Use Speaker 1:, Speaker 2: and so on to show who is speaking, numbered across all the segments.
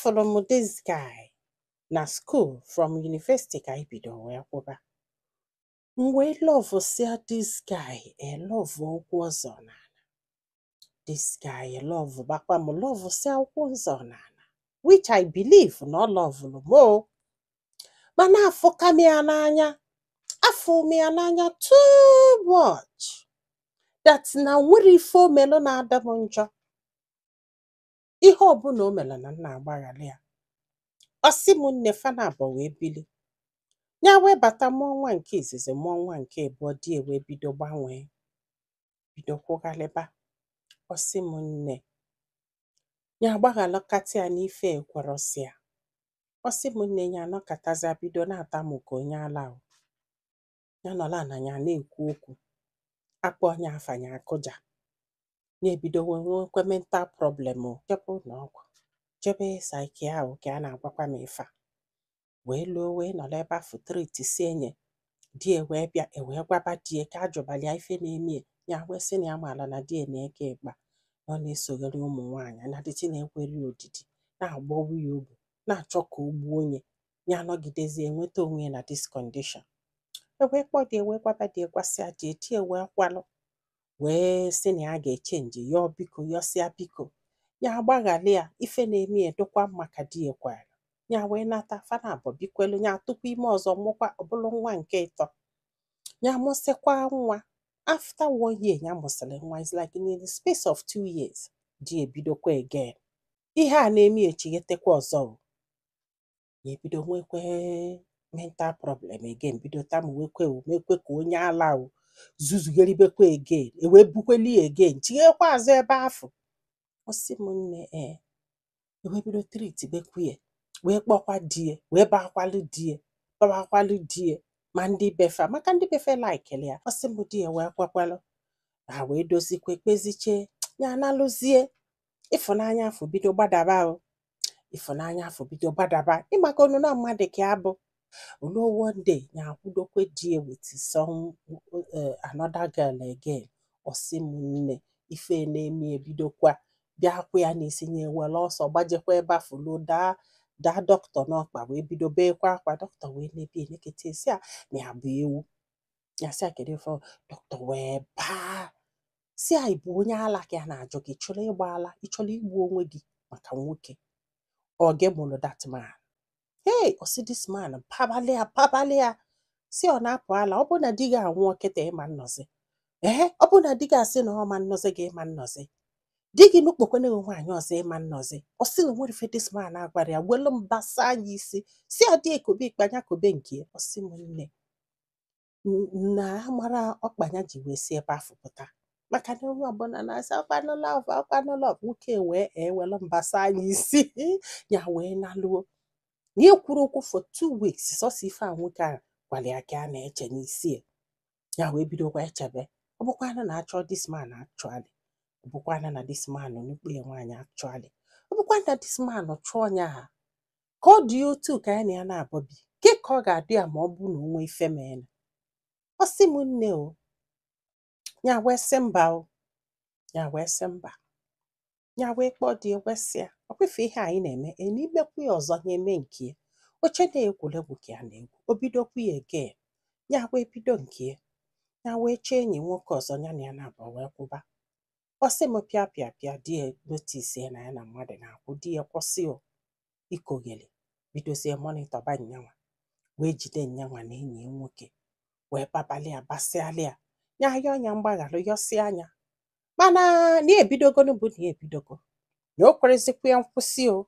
Speaker 1: Afụrụ m this guy na school, from university ka anyị bido wee kwụba. M wee love this guy, e love ụkwụ ọzọ n'ala. This guy love bakwa m, love sia ụkwụ nzọ n'ala, which I believe na ọ lovelụ m o. Mana afụka m ya n'anya, afụ m ya n'anya too much that na nwere ife o melụ na-adị m njọ. Ihe ọbụla o mere na nna agbaghara ya. Ọ sị m nne, fana abụọ wee bili. Ya wee bata, mụọ nwa nke izizi, mụọ nwa nke abụọ. Di ya wee bido gbanwee, bido kwụghalịba. Ọ sị m nne, ya agbaghalụkata ya n'ife ekwerọsị ya. Ọ sị m nne, ya anọkọtazịa, bido na-atamụ ka onye ala o. Ya nọrọ ana, ya na-ekwu okwu, akpọ ya afa, ya akụja. Ya ebido wee nwekwe mental problem o, jebe ụlọ ọgwụ, jebe psychiatrist o, ka a na-agwakwa m ife a. Wee luo, wee nọrọ ebe afụ, treatisie nye. Di ya wee bịa, e wee gwaba di ya ka ajụbala ya ife na-eme ya. Ya wee sị na ya maara na di ya na-eke ịkpa, na ọ na-esogheri ụmụ nwaanyị, na the thing ekweri ya odidi, na-agbọwa ya obi, na-achọ ka o gbuo onye ya. Anọgidezie nweta onwe ya na this condition. E wee kpọọ di ya, wee gwaba di ya, gwasịa di ya. Di ya wee kwalụ, wee sị na ya ga-echange, yọọ biko, yọsịa biko, ya agbaghalị ya, ife na-eme ya dịkwa mma ka di ya kwere. Ya wee nata, fana abụọ bikwelu. Ya atụkwa ime ọzọ, mụkwa, ọbụlụ nwa nke ịtọ. Ya mụsịkwa nwa. After one year ya mụsịrị nwa, it's like in the space of 2 years, di ebidokwa again. Ihe a na-eme echighetekwa ọzọ o. Ya ebido nwekwe mental problem again, bido tamuwekwe o, mekwe ka onye ala o, zuzugheribekwe again. E wee bukweli ya again, chighekwa azụ ebe afụ. Ọ sị m nne, ee, e wee bido treatibekwu ya, wee kpọkwa di ya, wee bakwalụ di ya, babakwalụ di ya, ma ndị befa, maka ndị befe likeli ya. Ọ sị m, di ya wee kwekwalụ, ha wee dozikwe, kpeziche. Ya analụzie, ịfụnanya afọ bido gbadaba o, ịfụnanya afọ bido gbadaba. Ịmaka onu na mmadụ ka abụ oluo. One day, ya akwụdokwe di ya with some another girl again. Ọ sị m nne, ife na-eme ebidokwa bịa kwụ ya n'isi. Ya ewere ọsọ gbajekwa ebe afọ, luo, daa daa dọkịta n'ọkpa, wee bido beekwa akwa. Dọkịta wee nebie, nekete, sị a na ya bụ ewu. Ya sị a kedu ife? Dọkịta wee baa, si a ị bụ onye ala ka ya na-ajụ gị? Chọrọ ịgba ala? Ị chọrọ igbu onwe gị maka nwoke? Ọ gị mụrụ that man? Hey, ọ sị this man pabalị ya, pabalị ya, si ọ na-apụ ala. Ọ bụrụ na di gị anwụọ kịta, ịma nnọzi? Ee, ọ bụrụ na di gị asị na ọ ma nnọzi gị, ịma nnọzi? Di gị nukpokwene gị nwaanyị ọzọ, ịma nnọzi? Ọ sị na nwere ife this man agwara ya, welu mba saa ya isi, si ọ dị ekobe ikpanya kobe nke ya. Ọ sị m nne, na amara ọkpanya ji wee si ebe afọ pụta, maka na onye ọbụla na-asị ọkwanụ love, ọkwanụ love. Nwoke wee ewelu mba saa ya isi, ya wee naluo. Na ekwuru okwu for 2 weeks, sọsọ ife a nwoke a gwara ya ka a na-eche n'isi ya. Ya wee bidokwa echebe, ọ bụkwanụ na achọ this man actually, ọ bụkwanụ na this man nukpu ya nwaanyị actually, ọ bụkwanụ na this man chụọ ya ha, ka ọ dị otu ka ya na ya na-abọbi ke, ka ọ ga-adị ya ma ọ bụ na o nwee ife mee. Ọ sị m nne o, ya wee sị mba o, ya wee sị mba. Ya wee kpọọ di ya, wee sị ya ọkwefe ihe anyị na-eme e n'imekwu ya ọzọ, ya eme nke ya. Oche na-egwuregwu ka ya na-egwu, o bidokwu ya again. Ya wee bido nke ya, ya wee chọọ enyi nwoke ọzọ, ya na ya na-abụ wee kwụba. Ọ sị m, pịa pịa pịa, di ya notice ya na ya na mmadụ na-akwụ. Di ya kwụsị o ikogheli, bidozie monitorba nyanwa, wee jide nyanwa na enyi ya nwoke, wee babalị ya, basịalị ya. Ya ayọ ya mgbaghalụ, yọsịa anya, mana na ya ebidogonu, bụ na ya ebidogo, na o kwerezikwa ya nkwụsị o.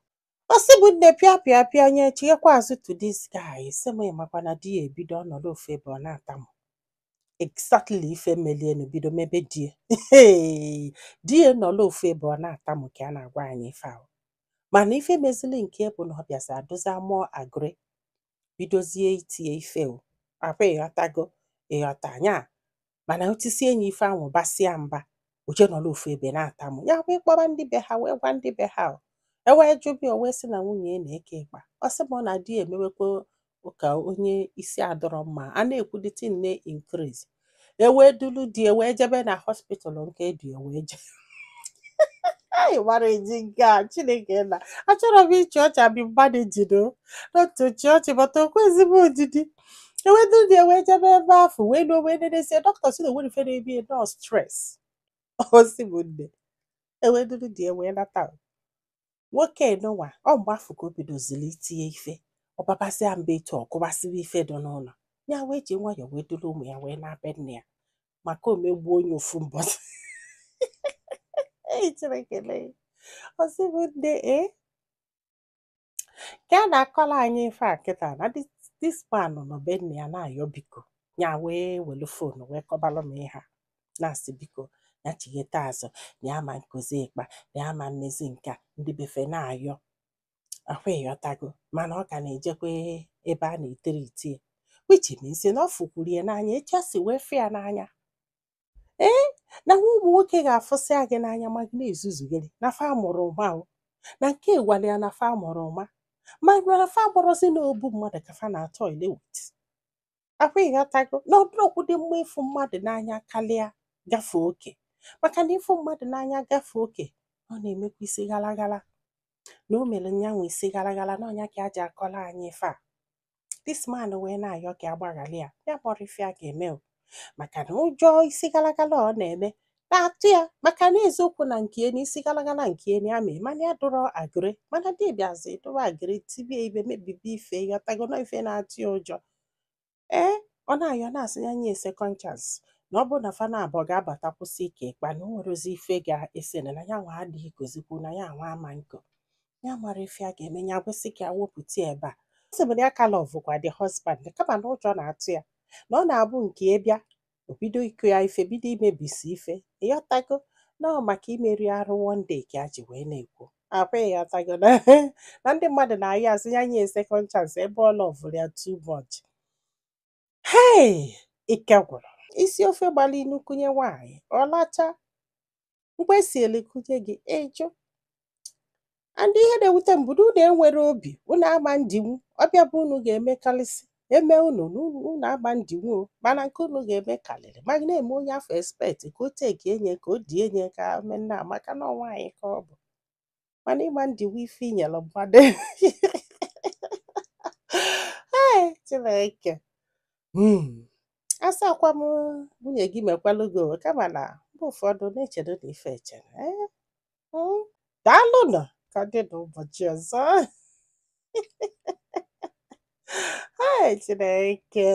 Speaker 1: Ọ sị bụ nne, pịa pịa pịa, nye chighekwa azụ to this guy. Sị m, ịmakwa na di ya ebido ọnọdụ ofu ebe, ọ na-atamụ. Exactly ife melienu, bido mebe di ya. Di ya nọrọ ofu ebe, ọ na-atamụ, ka a na-agwa anyị ife ahụ. Mana ife mezili nke bụ na ọ bịazi adụza more agree, bidozie itie ife o akwa. Ịghọtago? Ịghọta anya? Mana otisie ya ife ahụ, basịa mba, oje nọrọ ofu ebe na-atamụ. Ya wee kpọrọ ndị be ha, wee gwa ndị be ha o. E wee jụbịa, o wee sị na nwunye ya na-eke ịkpa. Ọ sị m na di ya emewekwa ka onye isi adọrọ mma, a na-ekwu the thing na increase. E wee dulu di ya wee jebe na hospital nke edu ya wee jee. Anyị gbara eji nke a. Chineke na achọrọ m ịchị ọchị abi mmadụ jido n'otu chị ọchị bọta okwu ezigbo odidi ewedu dị wee jebe ebe afọ wee luo wee nenesie dọkịta si na onwere ife na-ebi nọ stress osi bụ nne eweduru dị wee nata nwoke nụnwa. Ọ mgbe afọ ka o bidozili itinye ife ọbabasịa mba etu ọ kụwasịrị ife dị n'ụlọ ya, wee ji nwayọọ wee duru ụmụ ya wee na-be nne ya maka omegbu onye ofu mbọsị. Ei, Chineke lee. Ọsị bụ nne ee ka a na-akọrọ anyị ife a kịta na this man nọ be nne ya na-ayọ biko, ya wee welu phone wee kọbalụ m ihe a, na-asị biko ya chighete azụ, na ya ma nkozi ịkpa na ya ma mmezi nke a ndị befe na-ayọ akwa ịghọtago, mana ọ ka na-ejekwa ebe a na-etere itie, which means na ọ fụkwuru ya n'anya etu a si wee fụ ya n'anya. Ee, na nwa ụmụ nwoke ga-afụsịa gị n'anya ma gị na-ezuzugharị na fa mụrụ ụma o na nke gwara ya na fa mụrụ ụma, ma na fa gbọrọzi na obu mmadụ ka fa na-atọ ile wit akwa ịghọtago, na ọ bụrụkwu dị mma ịfụ mmadụ n'anya karịa gafee oke, maka na ịfụ mmadụ n'anya gafee oke ọ na-emekwa isi ghala ghala, na o mere nyanwa isi ghala ghala na ọnya ka a ji akọrọ anyị ife a. This man wee na-ayọ ka agbaghara ya, ya kpọrọ ife a ga-eme o, maka na ụjọ isi ghala ghala ọ na-eme na-atụ ya, maka na eziokwu na nke na isi ghala ghala nke ya mee mana ya dụrọ agịrị, mana di bịazi dụrụ agịrị tibie ibe mebibi ife ịghọtago na ife na-atụ ya ụjọ. Ee, ọ na-ayọ na-asị ya nye second chance, na ọ bụrụ na fa na-abụọ ga-abata kwụsị ike ịkpa na o nwerozi ife ga-ese na ya nwa adịghị kozikwu na ya nwa ama nko ya mara ife a ga-eme, ya kwesị ka ya wepụta ya ebe a. Ọ sị bụ na ya ka love kwa the husband, kama na ụjọ na-atụ ya na ọ na-abụ nke ya bịa o bido ịkụ ya ife, bido imebisi ife ịghọtago, na ọ maka imeri arụ one day ka ya ji wee na-ekwu akwa ịghọtago na ndị mmadụ na-ayọ asị ya nye second chance ebe ọ love ya too much. Hey, ike gwụrụ isi ofe gbara inu kunye nwaanyị ọ lacha mgbe esieli kunye gị ịjụ. And ihe na-ewute m bụ na unu enwere obi, unu ama ndinwu ọbịa bụ unu ga-emekarịsị eme unu na unu ama ndinwu o, mana nke unu ga-eme karịrị ma na-eme onye afọ expect ka o teki enye ka o die enye ka menna maka na ọ nwaanyị ka ọ bụ, mana ịma ndinwu ife inyere mmadụ. Ee, Chineke, asakwa m nwunye gị mekwalụ gị o, kama na mgbe ụfọdụ na-echedo na ife echere. Ee, daalụnụ ka dị n'ụbọchị ọzọ. Ee, Chineke.